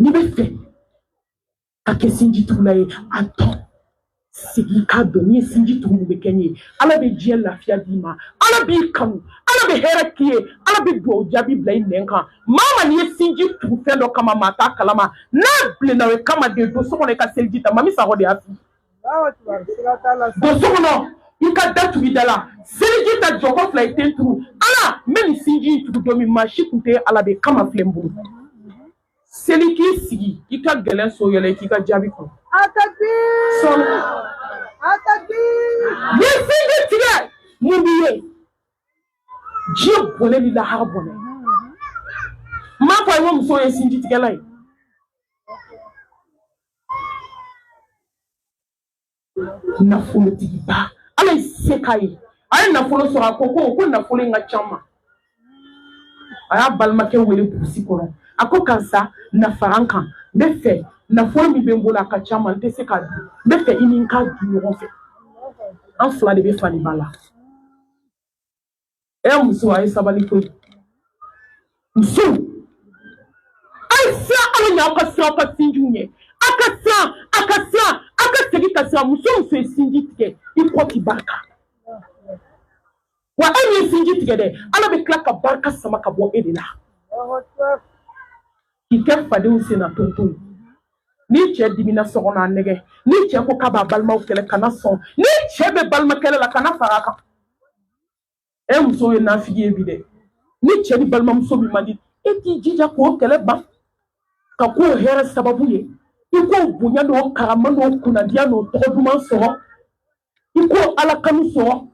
N'i bɛ fɛ ka kɛ sinjitugula ye, a dɔn, segin k'a dɔn n'i ye sinji tugu, mun bɛ kɛ n ye? Ala bɛ diɲɛ lafiya d'i ma, Ala b'i kanu, Ala bɛ hɛrɛ k'i ye, Ala bɛ dugawu jaabi bila i nɛn kan. Maa ma, n'i ye sinji tugu fɛn dɔ kama, maa t'a kalama, n'a bilenna o ye kama de. Don so kɔnɔ, i ka seliji ta. Mami Sakɔ de y'a f'i ye. Don so kɔnɔ, i ka da tugu i da la, seliji ta, jɔkɔ fila, i ten turu. Ala, n bɛ nin sinji in tugu don min, maa si tun tɛ Ala de kama filɛ n bolo. Seli, k'i sigi, i ka gɛlɛn so yɛlɛ, i k'i ka jaabi kɔnɔ. Sɔnni ni sinji tigɛ, mun b'i ye? Diɲɛ bɔnɛ ni lahara bɔnɛ. N m'a fɔ a ye ko muso ye sinji tigɛla ye. Nafolotigiba, Ala ye se k'a ye, a ye nafolo sɔrɔ. A ko ko nafolo in ka ca ma. A y'a balimakɛ wele burusi kɔnɔ. A ko: "Karisa, na fara n kan, n bɛ fɛ nafolo min bɛ n bolo, a ka ca ma, n tɛ se k'a dun. N bɛ fɛ i ni n k'a dun ɲɔgɔn fɛ, an fila de bɛ faniba la." E muso, a ye sabali koyi. Muso, a ye siran Ala ɲɛ, aw ka siran aw ka sinjiw ɲɛ, a ka siran, a ka siran, a ka segin ka siran. Muso, muso ye sinji tigɛ, i kɔ ti barika wa. E min ye sinji tigɛ dɛ, Ala bɛ tila ka barika sama ka bɔ e de la k'i kɛ fadenw senna tonton ye. Ni cɛ dimina so kɔnɔ, a nɛgɛ. Ni cɛ ko k'a b'a balimaw kɛlɛ, kana sɔn. Ni cɛ bɛ balima kɛlɛ la, kana fara a kan. E muso ye nafigi ye bi dɛ. Ni cɛ ni balimamuso min man di, e k'i jija k'o kɛlɛ ban, ka k'o hɛrɛ sababu ye, i k'o bonya n'o karama n'o kunnadiya n'o tɔgɔ duman sɔrɔ, i k'o Ala kanu sɔrɔ.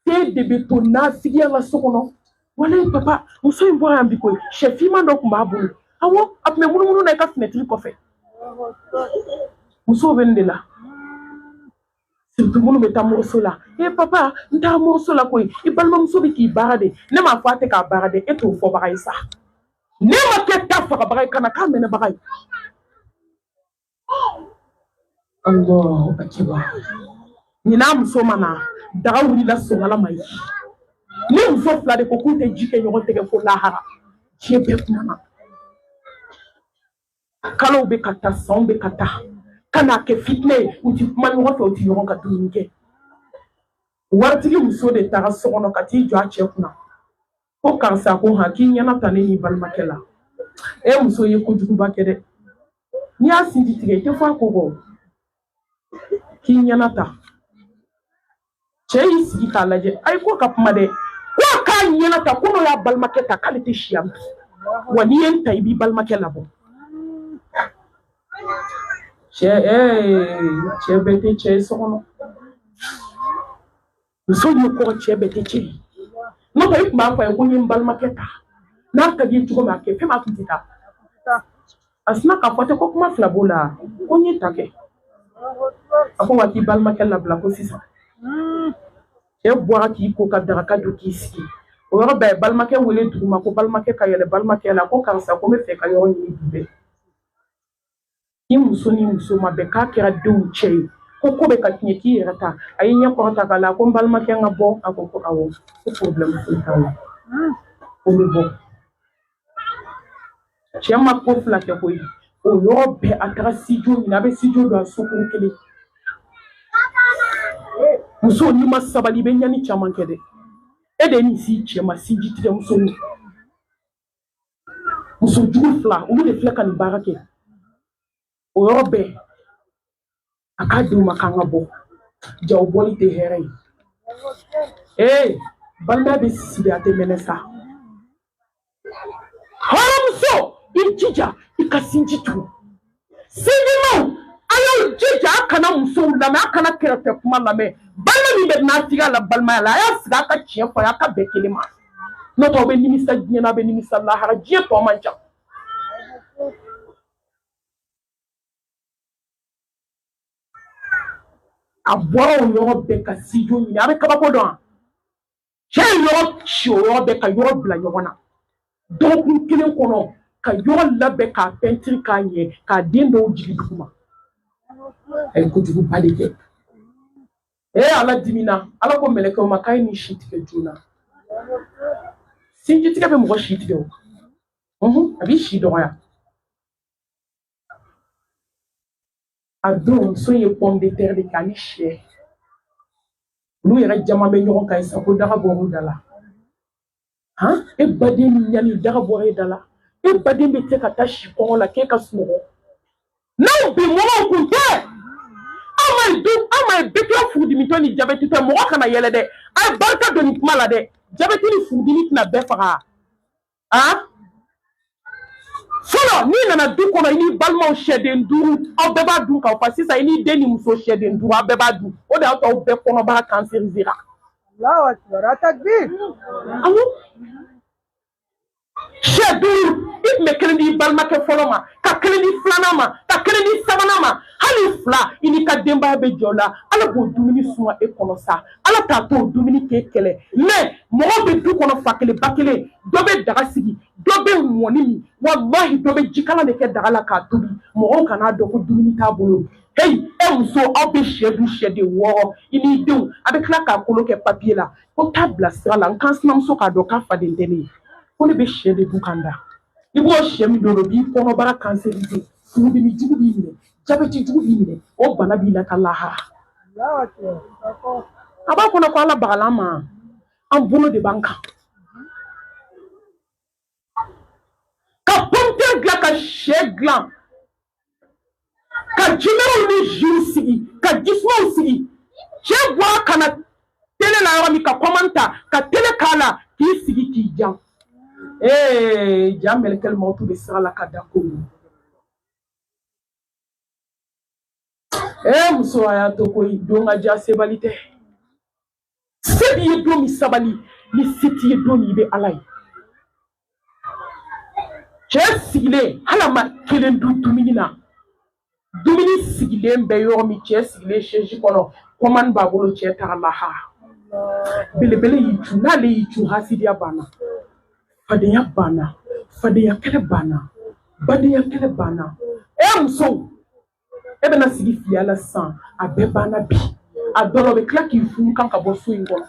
E de bɛ to nafigiya la so kɔnɔ. Walayi papa, muso in bɔra yan bi koyi, sɛ finman dɔ tun b'a bolo. Awɔ, a tun bɛ munumunu na i ka finɛtiri kɔfɛ. Musow bɛ nin de la, surtout minnu bɛ taa moriso la. E papa, n taara moriso la koyi, i balimamuso bɛ k'i baara de. Ne m'a fɔ a tɛ k'a baara dɛ, e t'o fɔbaga ye sa. Ne ma kɛ ta fagabaga ye, kana k'a mɛnɛbaga ye. Allahu akbar. Ɲinan muso ma na, daga wulila sɔngala ma ye. Ni muso fila de ko k'u tɛ ji kɛ ɲɔgɔn tɛgɛ fo lahara, diɲɛ bɛɛ kumana. Kalow bɛ ka taa, sanw bɛ ka taa, ka n'a kɛ fitinɛ ye. U ti kuma ɲɔgɔn fɛ, u ti ɲɔgɔn ka dumuni kɛ. Waritigi muso de taara so kɔnɔ ka t'i jɔ a cɛ kunna ko: "Karisa," ko: "Han, k'i ɲɛna ta ne n'i balimakɛ la." E muso ye kojuguba kɛ dɛ. N'i y'a sinji tigɛ, i tɛ fɔ a ko kɔ k'i ɲɛna ta. Cɛ y'i sigi k'a lajɛ, ayi, ko ka kuma dɛ, ko a k'a ɲɛna ta, ko n'o y'a balimakɛ ta, k'ale tɛ si yan bi. Wa n'i ye n ta, i b'i balimakɛ labɔ. Cɛ, cɛ bɛɛ tɛ cɛ ye so kɔnɔ. Muso ɲɛ kɔrɔ, cɛ bɛɛ tɛ cɛ ye. N'o tɛ, i tun b'a fɔ a ye ko n ye n balimakɛ ta, n'a ka di ye cogo min, a kɛ. Fɛn b'a tun tɛ taa a sinna k'a fɔ ten ko kuma fila b'o la, ko n ye ta kɛ. A ko wa, k'i balimakɛ labila ko sisan. Cɛ bɔra k'i ko ka daraka dun k'i sigi. O yɔrɔ bɛɛ, balimakɛ wele duguma ko balimakɛ ka yɛlɛ balimakɛ la ko: "Karisa," ko, "n bɛ fɛ ka yɔrɔ ɲini bi bɛɛ. I muso ni muso ma bɛn, k'a kɛra denw cɛ ye, ko ko bɛ ka tiɲɛ, k'i yɛrɛ ta." A y'i ɲɛ kɔrɔta k'a la ko: "N balimakɛ, n ka bɔ." A ko ko awɔ, ko problème foyi t'a la, ko n bɛ bɔ. Cɛ ma ko fila kɛ koyi. O yɔrɔ bɛɛ, a taara studio ɲini, a bɛ studio don a sokuru kelen. Muso, n'i ma sabali, i bɛ ɲani caman kɛ dɛ. E de ye nin si cɛ ma, sinji tigɛ muso ni muso jugu fila, olu de filɛ ka nin baara kɛ. O yɔrɔ bɛɛ, a k'a denw ma k'an ka bɔ. Jaw bɔli tɛ hɛrɛ ye. Ee, balimaya bɛ sigi, a tɛ mɛnɛ sa. Hɔrɔnmuso, i jija i ka sinji tugu. Sinjimaw, a y'aw jija, a kana musow lamɛn, a kana kɛrɛfɛ kuma lamɛn. Balima min bɛ nafigiya la balimaya la, a y'a sigi, a ka tiɲɛ fɔ a ye, a ka bɛn kelen ma. N'o tɛ, aw bɛ nimisa diɲɛ na, aw bɛ nimisa lahara. Diɲɛ tɔ man ca. A bɔra o yɔrɔ bɛɛ ka studio ɲini. A bɛ kabako dɔn wa? Cɛ ye yɔrɔ ci o yɔrɔ bɛɛ, ka yɔrɔ bila ɲɔgɔn na dɔgɔkun kelen kɔnɔ, ka yɔrɔ labɛn, k'a pɛntiri k'a ɲɛ, k'a den dɔw jigin duguma. A ye kojuguba de kɛ. Ee, Ala dimina. Ala ko mɛlɛkɛw ma k'a ye nin si tigɛ joona. Sinji tigɛ bɛ mɔgɔ si tigɛ o, a b'i si dɔgɔya. A don muso ye pomme de terre de kɛ ani sɛ. Olu yɛrɛ jama bɛ ɲɔgɔn kan sisan ko daga bɔr'u da la. Han, e baden ni ɲani, daga bɔra e da la. E baden bɛ se ka taa si kɔngɔ la k'e ka sunɔgɔ. N'aw bi mɔgɔw kun tɛ, aw ma ye du, aw ma ye bɛɛ kɛra furudimitɔ ni jabɛtitɔ ye. Mɔgɔ kana yɛlɛ dɛ, a ye barika don nin kuma la dɛ. Jabɛti ni furudimi tɛna bɛɛ faga. A fɔlɔ, n'i nana du kɔnɔ, i n'i balimaw sɛden 5, aw bɛɛ b'a dun k'aw fa. Sisan i n'i den ni muso sɛden 5, aw bɛɛ b'a dun. O de y'a to aw bɛɛ kɔnɔbara kansɛrisera. Allahu akbar. Takbir. Awɔ, sɛ 5, i tun bɛ kelen di i balimakɛ fɔlɔ ma, ka kelen di filanan ma, ka kelen di sabanan ma, hali fila, i n'i ka denbaya bɛ jɔ la. Ala b'o dumuni suma e kɔnɔ sa, Ala t'a to o dumuni k'e kɛlɛ. Mais mɔgɔw bɛ du kɔnɔ, fa kelen ba kelen, dɔ bɛ daga sigi, dɔ bɛ mɔni min, walahi dɔ bɛ jikalan de kɛ daga la k'a tobi, mɔgɔw kan'a dɔn ko dumuni t'a bolo. Heyi, e muso, aw bɛ sɛ dun sɛden 6, i n'i denw, a bɛ tila k'a kolo kɛ papiye la ko taa bila sira la. N kan sinamuso k'a dɔn k'a faden tɛ ne ye, ko ne bɛ sɛ de dun ka n da. I b'o sɛ min don, o b'i kɔnɔbara kanserize, furudimi jugu b'i minɛ, jabɛti jugu b'i minɛ, o bana b'i la ka lahara. Allahu akbar. A b'a kɔnɔ ko Ala bagala an ma, an bolo de b'an kan. Ka pomme de terre dilan, ka sɛ dilan, ka jimɛrɛw ni jus sigi, ka jisumaw sigi. Cɛ bɔra ka na télé la yɔrɔ min, ka commande ta, ka télé k'a la, k'i sigi k'i jan. Ee, ja mɛlɛkɛli mawutu bɛ sira la ka da ko. Ee muso, a y'a to koyi, don ka diya, sebali tɛ. Se b'i ye don min, sabali. Ni se t'i ye don min, i bɛ Ala ye. Cɛ sigilen, hali a ma kelen dun dumuni na, dumuni sigilen bɛ yɔrɔ min, cɛ sigilen chaise kɔnɔ, commande b'a bolo, cɛ taara lahara. Belebele y'i cun, n'ale y'i cun, hasidiya banna, fadenya banna, fadenya kɛlɛ banna, badenya kɛlɛ banna. E musow, e bɛna sigi filiya la sisan, a bɛɛ banna bi. A dɔ la, o bɛ tila k'i funu kan ka bɔ so in kɔnɔ.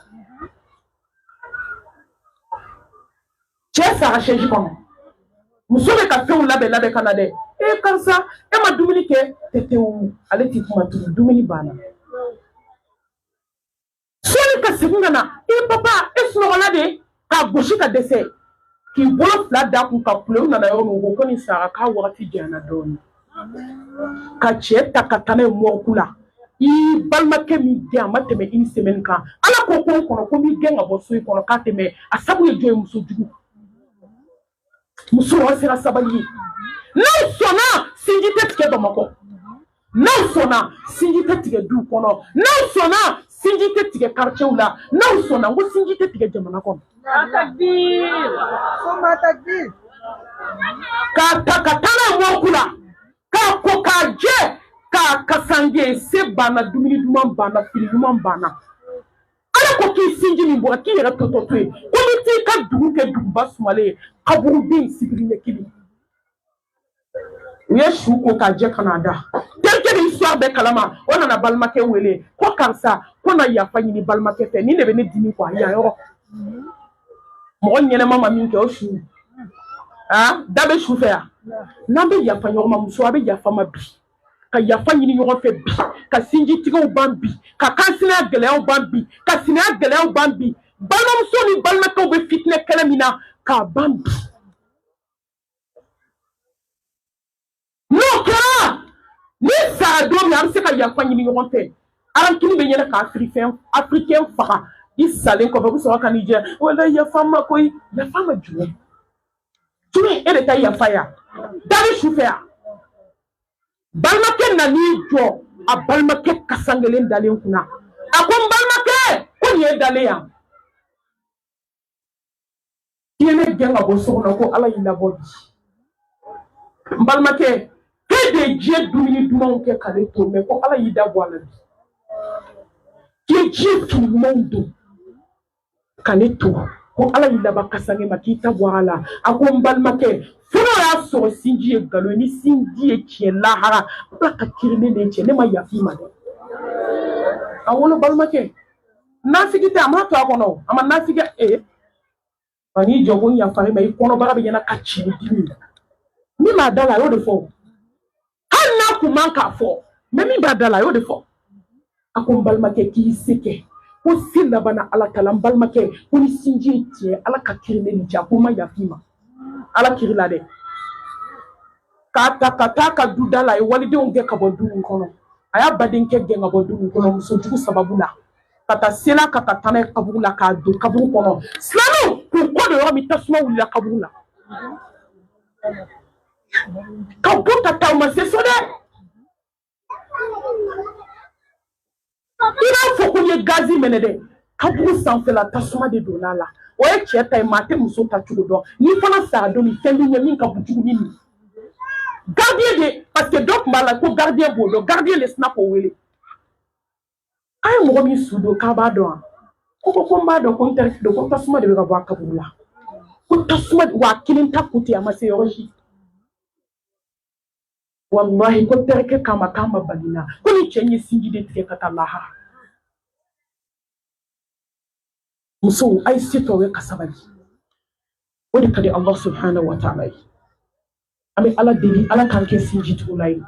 Cɛ sara chaise kɔnɔ, muso bɛ ka fɛnw labɛn labɛn ka na dɛ. E karisa, e ma dumuni kɛ tɛtɛwu, ale t'i kuma tugun, dumuni banna. Sɔɔni ka segin ka na, e papa, e sunɔgɔla de, k'a gosi ka dɛsɛ, k'i bolo fila da kun ka kule. U nana yɔrɔ min, u ko ko nin sara k'a wagati janyana dɔɔnin. Ka cɛ ta ka taa n'a ye morgue la. I balimakɛ min gɛn, a ma tɛmɛ une semaine kan, Ala ko ko n kɔnɔ ko n b'i gɛn ka bɔ so in kɔnɔ k'a tɛmɛ. A sabu ye jɔn ye? Muso jugu. Muso, an sera sabali ye. N'aw sɔnna, sinji tɛ tigɛ Bamakɔ. N'aw sɔnna, sinji tɛ tigɛ duw kɔnɔ. N'aw sɔnna, sinji tɛ tigɛ quartier la. N'aw sɔnna, n ko sinji tɛ tigɛ jamana kɔnɔ. Summa takbir. K'a ta ka taa n'a ye morgue la, k'a ko k'a jɛ, k'a kasange. Se banna, dumuni duman banna, fini ɲuman banna. Ala ko k'i sinji min bɔra, k'i yɛrɛ tɔtɔ to yen, ko n'i t'i ka dugu kɛ duguba sumalen ye, kaburuden sibiri ɲɛ kelen. U ye su ko k'a jɛ ka n'a da. Terikɛ bɛ histoire bɛɛ kalama. O nana balimakɛ wele ko karisa, ko na yafa ɲini balimakɛ fɛ, nin de bɛ ne dimi quoi. Yan yɔrɔ, mɔgɔ ɲɛnɛma ma min kɛ, o su ah da bɛ su fɛ yan. N'an bɛ yafa ɲɔgɔn ma, muso, a bɛ yafa ma bi, ka yafa ɲini ɲɔgɔn fɛ bi, ka sinjitigɛw ban bi, ka kansinaya gɛlɛyaw ban bi, ka sinaya gɛlɛyaw ban bi, balimamuso ni balimakɛw bɛ fitinɛ kɛlɛ min na, k'a ban bi. N'o kɛra, ni sara don min, an bɛ se ka yafa ɲini ɲɔgɔn fɛ. Arankini bɛ ɲɛnɛ ka afirikɛn faga. I salen kɔfɛ, u bɛ sɔrɔ ka n'i jɛ wala yafa ma koyi. Yafa ma jumɛn? Jumɛn e de ta yafa yan? Da bɛ su fɛ yan. Balimakɛ nan'i jɔ a balimakɛ kasankelen dalen kunna, a ko n balimakɛ, ko nin ye dalen yan, i ye ne gɛn ka bɔ so kɔnɔ, ko Ala y'i labɔ bi. N balimakɛ, k'e de ye diɲɛ dumuni dumanw kɛ ka ne to, mɛ ko Ala y'i da bɔ a la bi. K'i ye diɲɛ fini ɲumanw don ka ne to, ko Ala y'i laban kasange ma, k'i ta bɔ a la. A ko n balimakɛ, fo n'o y'a sɔrɔ sinji ye nkalon ye, ni sinji ye tiɲɛ, lahara Ala ka kiiri de ye tiɲɛ, ne ma yafa i ma dɛ. A wolo balimakɛ, nafigi tɛ, a ma to a kɔnɔ, a ma nafigi ee ani jɔ ko n yafa ma. I kɔnɔbara bɛ ɲɛna ka ci ni dimi min b'a da la, a y'o de fɔ, hali n'a kun man k'a fɔ. Mais min b'a da la, a y'o de fɔ. A ko n balimakɛ, k'i se kɛ, ko se labanna Ala ta la. N balimakɛ, ko ni sinji ye tiɲɛ, Ala ka kiri ne ni cɛ. A ko n ma yafa i ma, Ala kiri la dɛ. K'a ta ka taa ka du da la, a ye walidenw gɛn ka bɔ du min kɔnɔ, a y'a badenkɛ gɛn ka bɔ du min kɔnɔ muso jugu sababu la, ka taa sela ka taa n'a ye kaburu la, k'a don kaburu kɔnɔ. Silamɛw k'u kɔ don yɔrɔ min, tasuma wulila kaburu la ka bɔ ka taa. U ma se so dɛ. I b'a fɔ ko n ye gazi mɛnɛ dɛ. Kaburu sanfɛla, tasuma de donna a la. O ye cɛ ta ye, maa tɛ muso ta cogo dɔn. N'i fana sara don min, fɛn b'i ɲɛ min ka bon jugu ni nin gardien de, parce que dɔ tun b'a la ko gardien b'o dɔn. Gardien de sina k'o wele. A ye mɔgɔ min su don k'a b'a dɔn wa? Ko n b'a dɔn, ko n terikɛ don, ko tasuma de bɛ ka bɔ a kaburu la, ko tasuma wa kelen ta kun tɛ, a ma se yɔrɔ si. Walahi, ko terikɛ k'a ma k'a ma bali na, ko ni cɛ in ye sinji de tigɛ ka taa lahara. Musow, a ye se tɔw ye ka sabali, o de ka di Allah subhanahu wa ta'ala ye. An bɛ Ala deli, Ala k'an kɛ sinji tugula ye.